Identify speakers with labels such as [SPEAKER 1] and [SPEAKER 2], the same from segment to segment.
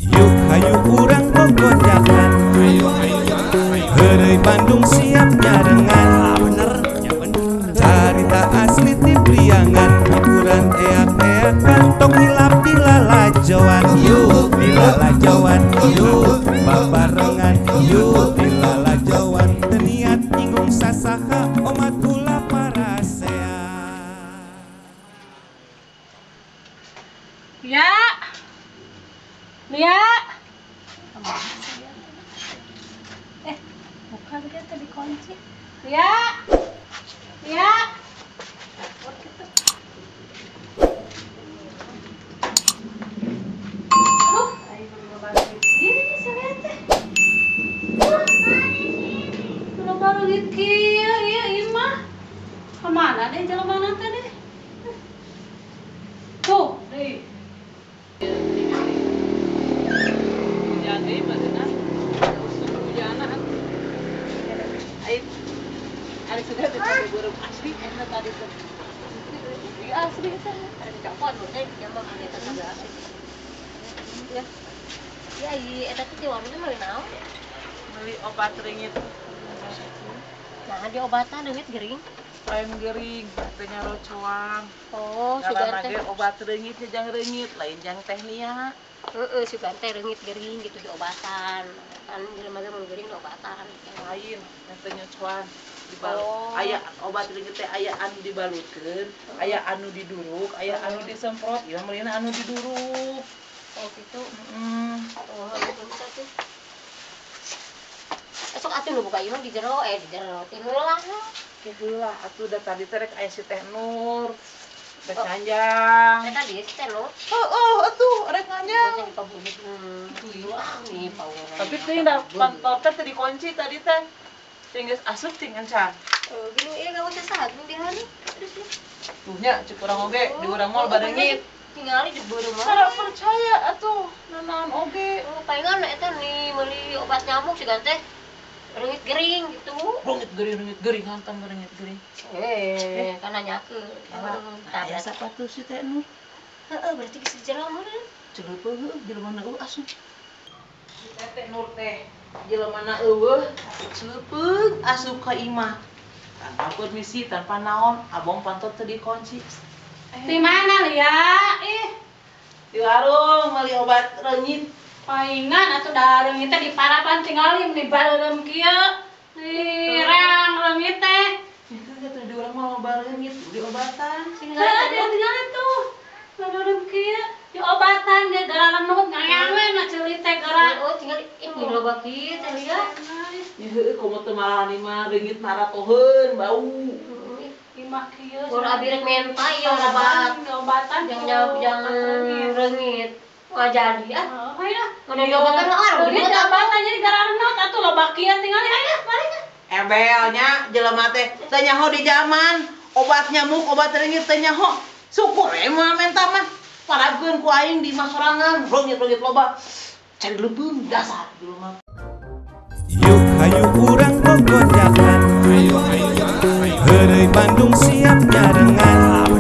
[SPEAKER 1] Yuk hayu urang gogojakan, heureuy Bandung siap nyarengan. Carita asli ti Priangan, hiburan eak-eakan, tong hilap dilalajoan. Yuk dilalajoan, yuk babarengan, yuk dilalajoan. Teu niat nyinggung sasaha, omat ulah parasea.
[SPEAKER 2] Ya. Lia. Bukan dia tadi kunci. Lia. Lia. Aduh, ayo baru gini sih Lia teh. Belum baru kieu ieu ieu mah. Kemana deh jelema teh deh? Tuh, deh.
[SPEAKER 3] Jadi badanna usum hujana ari sudah teh burung asli eta tadi teh. Iya asli teh.
[SPEAKER 4] Ada dicopot teh jama eta teh asli. Ya. Ya ieu eta teh di warung teh meuli naon?
[SPEAKER 3] Meuli obat reungit.
[SPEAKER 4] Nah, diobatan reungit gering.
[SPEAKER 3] Lain gering, teh nyarocoang.
[SPEAKER 4] Oh, sugan teh
[SPEAKER 3] obat reungit jang reungit, lain jang teh nia.
[SPEAKER 4] Heeh, sugan teh reungit gering gitu diobatan. Kan jelema ge mun gering diobatan.
[SPEAKER 3] Lain, teh nyocoan dibalut. Oh. Aya obat reungit teh aya anu dibalutkeun, aya anu diduruk, aya anu disemprot, ieu meulina anu diduruk.
[SPEAKER 4] Oh, gitu.
[SPEAKER 3] Heeh.
[SPEAKER 4] Oh, bisa tuh. Esok atuh nu buka ieu di jero, di jero ti heula.
[SPEAKER 3] Ki heula atuh da tadi teh rek aya si Teh Nur. Rek nganjang.
[SPEAKER 4] Teh tadi si Teh Nur.
[SPEAKER 3] Heeh, atuh rek nganjang. Tapi teh da pantor teh teu dikunci tadi teh. Cing geus asup cing encan.
[SPEAKER 4] Gini ieu gak usah saat di hari.
[SPEAKER 3] Tuh nya cek urang oge di urang mall bareungit.
[SPEAKER 4] Tingali di beureum mah.
[SPEAKER 3] Tara percaya atuh nanaon oge.
[SPEAKER 4] Oh, palingan eta nih meuli obat nyamuk sigan teh. Reungit gering gitu.
[SPEAKER 3] Reungit gering hantam reungit gering.
[SPEAKER 4] Kan nanyakeun.
[SPEAKER 3] Aya sapatu si Teh Nur.
[SPEAKER 4] Heeh, berarti geus jero meureun.
[SPEAKER 3] Celeupeung heueuh jelema na eueuh asup. Si Teh Nur teh jelema na eueuh celeupeung asup ka imah. Tanpa permisi, tanpa naon, abong pantot teu dikunci.
[SPEAKER 2] Di mana Lia? Ih,
[SPEAKER 3] di warung meuli obat reungit.
[SPEAKER 2] Palingan atuh da reungit teh diparapan tingali di bareureum kieu. Di reang reungit teh.
[SPEAKER 3] Itu teh di urang mah loba reungit diobatan.
[SPEAKER 2] Tingali tuh. Bareureum kieu diobatan ge gara renut ngayang we na ceuli teh gara.
[SPEAKER 4] Oh, tingali ini loba kieu teh Lia.
[SPEAKER 3] Ya heueuh komo teu marani mah reungit maratoheun bau.
[SPEAKER 2] Imah kieu.
[SPEAKER 4] Kur abi rek menta ieu obat
[SPEAKER 2] diobatan
[SPEAKER 4] jang reungit. Nggak jadi ah.
[SPEAKER 2] Oh, ayo.
[SPEAKER 4] Mana diobatan lah orang.
[SPEAKER 2] Reungit diobatan jadi gara renut atuh loba kieu tingali ayo mari.
[SPEAKER 3] Ebelnya jelema teh teu nyaho di zaman obat nyamuk obat reungit teu nyaho. Syukur emang menta mah parabkeun ku aing di imah sorangan reungit-reungit loba. Cari leupeung dasar jelema.
[SPEAKER 1] Yuk hayu urang gogojakan, heureuy Bandung siap nyarengan.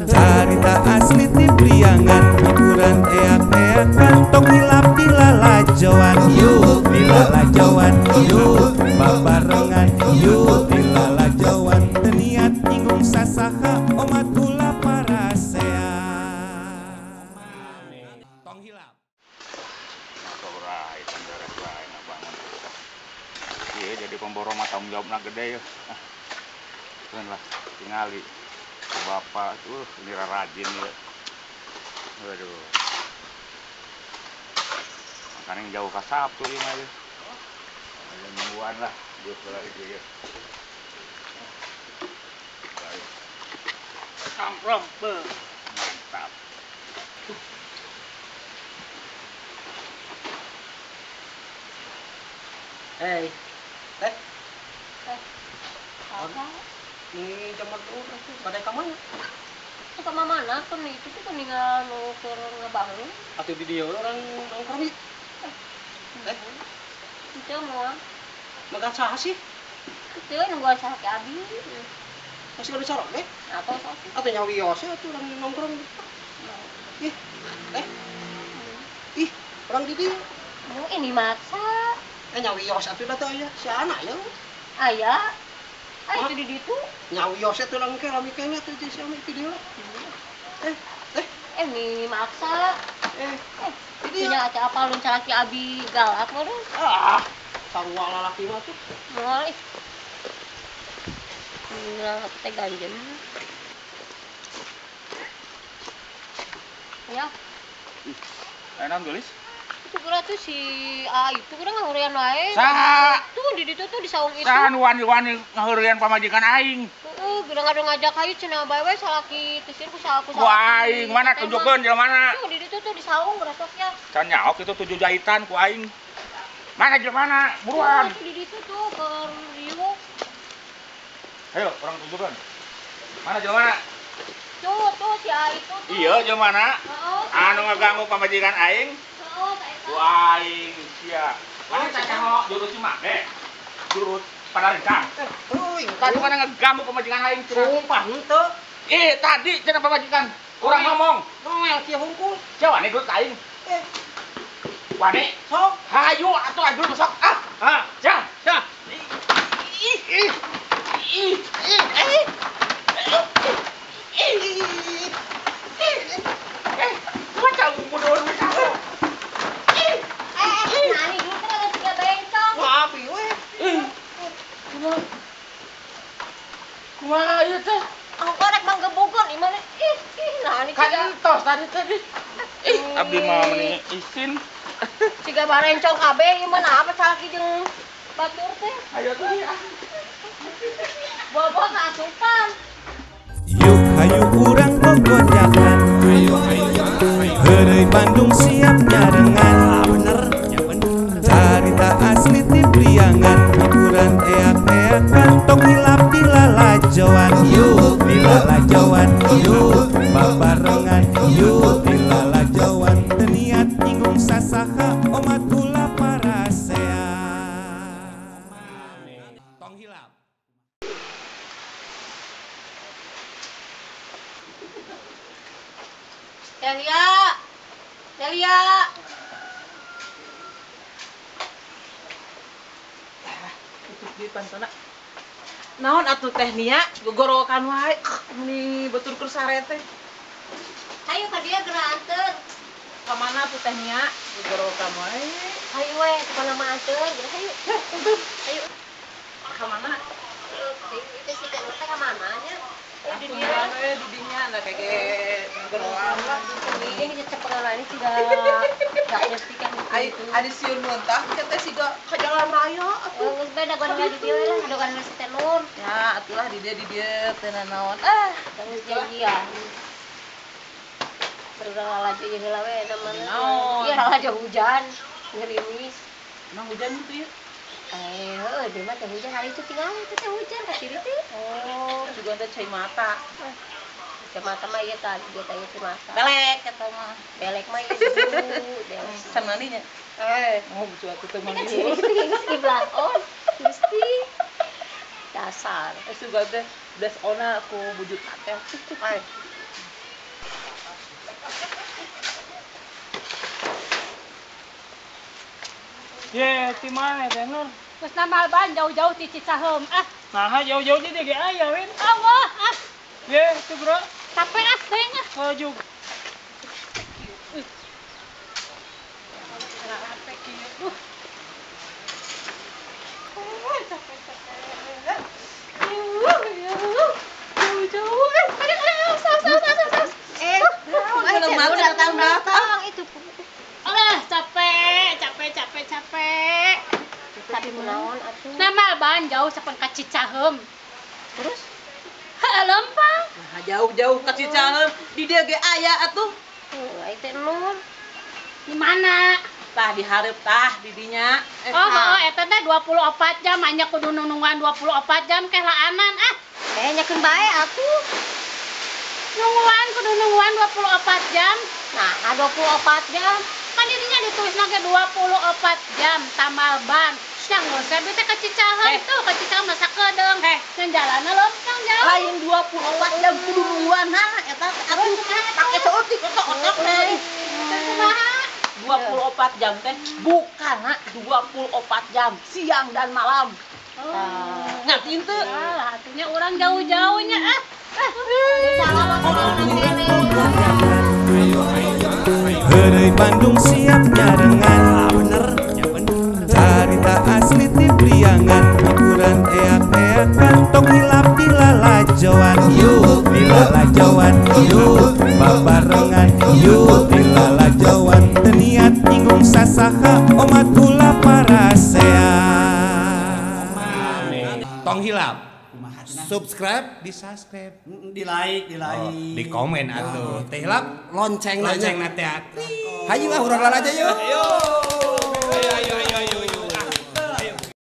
[SPEAKER 1] Carita asli ti Priangan, hiburan eak-eakan, tong hilap dilalajoan. Yuk dilalajoan, yuk babarengan, yuk dilalajoan. Teu niat nyinggung sasaha, omat ulah parasea. Tong hilap.
[SPEAKER 5] Iya jadi pemborong mah tanggung jawabna gede ya. Keun lah tingali bapak tuh ini rajin ya. Waduh. Makanya yang jauh ka Sabtu ieu mah ya. Aya mingguan lah geus heula ieu ya. Kamprong mantap.
[SPEAKER 6] Hei. Teh.
[SPEAKER 4] Teh. Apa?
[SPEAKER 6] Ini zaman tuh pada ka mana?
[SPEAKER 4] Itu ka mana kan itu tuh ninggal nu keur ngebangun.
[SPEAKER 6] Atuh di dieu orang nongkrong ieu. Teh.
[SPEAKER 4] Itu moal.
[SPEAKER 6] Makan saha sih?
[SPEAKER 4] Itu nungguan saha ke abi.
[SPEAKER 6] Masih kada sarong deh?
[SPEAKER 4] Atau sok.
[SPEAKER 6] Atuh nyawios atuh orang nongkrong. Ih. Teh. Ih. Urang di dieu.
[SPEAKER 4] Oh, ini maksa.
[SPEAKER 6] Nyawios atuh da teh aya. Si anak ya.
[SPEAKER 4] Aya. Aya itu di ditu.
[SPEAKER 6] Nyawios atuh lang ke lami keneh atuh jeung si Ami di dieu.
[SPEAKER 4] Ini maksa. Di dieu nya aca apa lun salaki abi galak meureun.
[SPEAKER 6] Ah, sarua lalaki mah tuh.
[SPEAKER 4] Moal ih. Nah, teh ganjen. Ya.
[SPEAKER 5] Aya naon geulis?
[SPEAKER 4] Itu kira tuh si A itu kira ngahurean wae.
[SPEAKER 5] Saha?
[SPEAKER 4] Tuh di ditu tuh di saung itu.
[SPEAKER 5] Saha nu wani-wani ngahurean pamajikan aing?
[SPEAKER 4] Heeh, geura ngajak hayu cenah bae we salaki teh sieun ku salaki.
[SPEAKER 5] Ku aing mana tunjukkeun jelema mana?
[SPEAKER 4] Tuh di ditu tuh di saung gerasoknya.
[SPEAKER 5] Can nyaok itu 7 jahitan ku aing. Mana jelema mana? Buruan.
[SPEAKER 4] Tuh, di ditu tuh keur riuk.
[SPEAKER 5] Ayo, urang tunjukkeun. Mana jelema mana?
[SPEAKER 4] Tuh, tuh si A itu tuh.
[SPEAKER 5] Iya, jelema mana?
[SPEAKER 4] Heeh.
[SPEAKER 5] Anu ngaganggu pamajikan aing.
[SPEAKER 4] Heeh,
[SPEAKER 5] ku aing sia. Mana cacaho jurus si make? Jurus padaringkang.
[SPEAKER 6] Euy,
[SPEAKER 5] tadi mana ngeganggu pamajikan aing cenah.
[SPEAKER 6] Sumpah henteu.
[SPEAKER 5] Tadi cenah pamajikan urang ngomong.
[SPEAKER 6] Noel kieu hungkul.
[SPEAKER 5] Sia wani geus ka aing. Wani
[SPEAKER 6] Sok.
[SPEAKER 5] Hayu atuh aduh sok ah. Ha, sia, sia. Ih, ih. Ih, ih, eh. Ih. Macam bodoh macam.
[SPEAKER 4] Nah, ini dulu kan ada 3 bencong.
[SPEAKER 6] Wah, api we.
[SPEAKER 5] Kumaha? Kumaha ieu teh?
[SPEAKER 4] Aku rek manggebukeun ieu mah. Ih, ih, nah ini
[SPEAKER 5] kan entos tadi tadi. Ih, abdi mah meni isin.
[SPEAKER 4] Siga barencong kabeh ieu mah nah apa salaki jeung batur teh.
[SPEAKER 5] Ayo tuh ya.
[SPEAKER 4] Bobo kaasupan.
[SPEAKER 1] Yuk hayu urang gogojakan. Ayo ayo. Heureuy Bandung siap nyarengan. Bener. Ya bener. Carita asli ti Priangan, hiburan eak-eakan, tong hilap di lalajoan. Yuk di lalajoan, yuk babarengan, yuk di lalajoan. Teu niat nyinggung sasaha, omat ulah parasea. Tong hilap.
[SPEAKER 4] Delia, Delia.
[SPEAKER 3] Itu di pantona. Naon atuh teh nia gogorowokan wae meni batur keur sare teh.
[SPEAKER 4] Hayu ka dieu geura anteur.
[SPEAKER 3] Ka mana atuh teh nia gogorowokan wae?
[SPEAKER 4] Hayu we ka mana mah anteur, geura hayu. Hayu.
[SPEAKER 3] Ka mana?
[SPEAKER 4] Itu si teh ka mana nya?
[SPEAKER 3] Di dinya we di dinya da kege gogorowokan lah.
[SPEAKER 4] Ini cepengan ini siga gak ngerti kan.
[SPEAKER 3] Ai adi sieun muntah teh siga ka jalan raya atuh.
[SPEAKER 4] Geus bae dagoan di dieu lah, dagoan si teh Nur.
[SPEAKER 3] Ya atulah di dieu teh nanaon. Ah,
[SPEAKER 4] geus janjian. Berurang lalajo ieu heula we namana. Ieu lalajo hujan, ngerimis.
[SPEAKER 3] Emang hujan gitu ya?
[SPEAKER 4] Heueuh, deui mah teh hujan hari itu tinggal itu teh hujan ka ciri teh.
[SPEAKER 3] Oh, juga teh cai mata.
[SPEAKER 4] Cai mata mah ieu tadi dia teh cai mata.
[SPEAKER 3] Belek eta mah.
[SPEAKER 4] Belek mah ieu dulu.
[SPEAKER 3] Can mandi nya? Oh, bucu atuh teh mandi.
[SPEAKER 4] Geus kiblat on. Gusti. Dasar.
[SPEAKER 3] Sugan teh bless ona ku bujut teh.
[SPEAKER 4] Ai.
[SPEAKER 7] Ye, ti mana teh Nur?
[SPEAKER 2] Geus nambal ban jauh-jauh ti Cicaheum ah.
[SPEAKER 7] Nah, jauh-jauh di ge aya win.
[SPEAKER 2] Allah ah.
[SPEAKER 7] Ye, tuh bro.
[SPEAKER 2] Capek ah teuing ah.
[SPEAKER 7] Laju.
[SPEAKER 2] Capek kieu. Duh. Capek capek. Jauh-jauh. Aduh, saus saus saus saus.
[SPEAKER 3] Datang
[SPEAKER 4] itu.
[SPEAKER 2] Alah, capek, capek, capek, capek.
[SPEAKER 4] Tapi kunaon atuh?
[SPEAKER 2] Nama ban jauh sapan ka Cicaheum.
[SPEAKER 4] Terus?
[SPEAKER 2] Heuh, lempang.
[SPEAKER 3] Nah, jauh-jauh ka Cicaheum, di dieu ge aya atuh.
[SPEAKER 4] Heuh, ai teh Nur.
[SPEAKER 2] Di mana?
[SPEAKER 3] Tah di hareup tah di dinya.
[SPEAKER 2] Oh, heeh, eta teh 24 jam anya kudu nungguan 24 jam keh laanan ah.
[SPEAKER 4] Nyakeun bae atuh.
[SPEAKER 2] Nungguan kudu nungguan 24 jam.
[SPEAKER 4] Nah, 24 jam.
[SPEAKER 2] Kan dirinya ditulis lagi 24 jam tambal ban. Sia geus abi teh ka Cicaheum tuh, ka Cicaheum masa kedeung. Ngan jalanna lempang jauh.
[SPEAKER 3] Lain 24 jam kudu nungguan ha eta atuh pake saeutik eta otak teh.
[SPEAKER 2] Kumaha?
[SPEAKER 3] 24 jam teh bukana 24 jam siang dan malam.
[SPEAKER 2] Oh.
[SPEAKER 3] Ngerti teu?
[SPEAKER 2] Alah, atunya urang jauh-jauhnya ah.
[SPEAKER 1] Heureuy Bandung siap nyarengan. Bener, ya bener. Carita asli ti Priangan, hiburan eak-eakan tong hilap dilalajoan. Yuk dilalajoan, yuk babarengan, yuk dilalajoan. Teu niat nyinggung sasaha omat ulah parasea. Tong hilap.
[SPEAKER 8] Subscribe,
[SPEAKER 1] di subscribe,
[SPEAKER 8] di like, di like,
[SPEAKER 1] oh, di komen atuh. Teh hilap
[SPEAKER 8] lonceng
[SPEAKER 1] lonceng na teh.
[SPEAKER 8] Hayu ah urang lalajo yuk.
[SPEAKER 1] Ayo. Ayo ayo ayo ayo.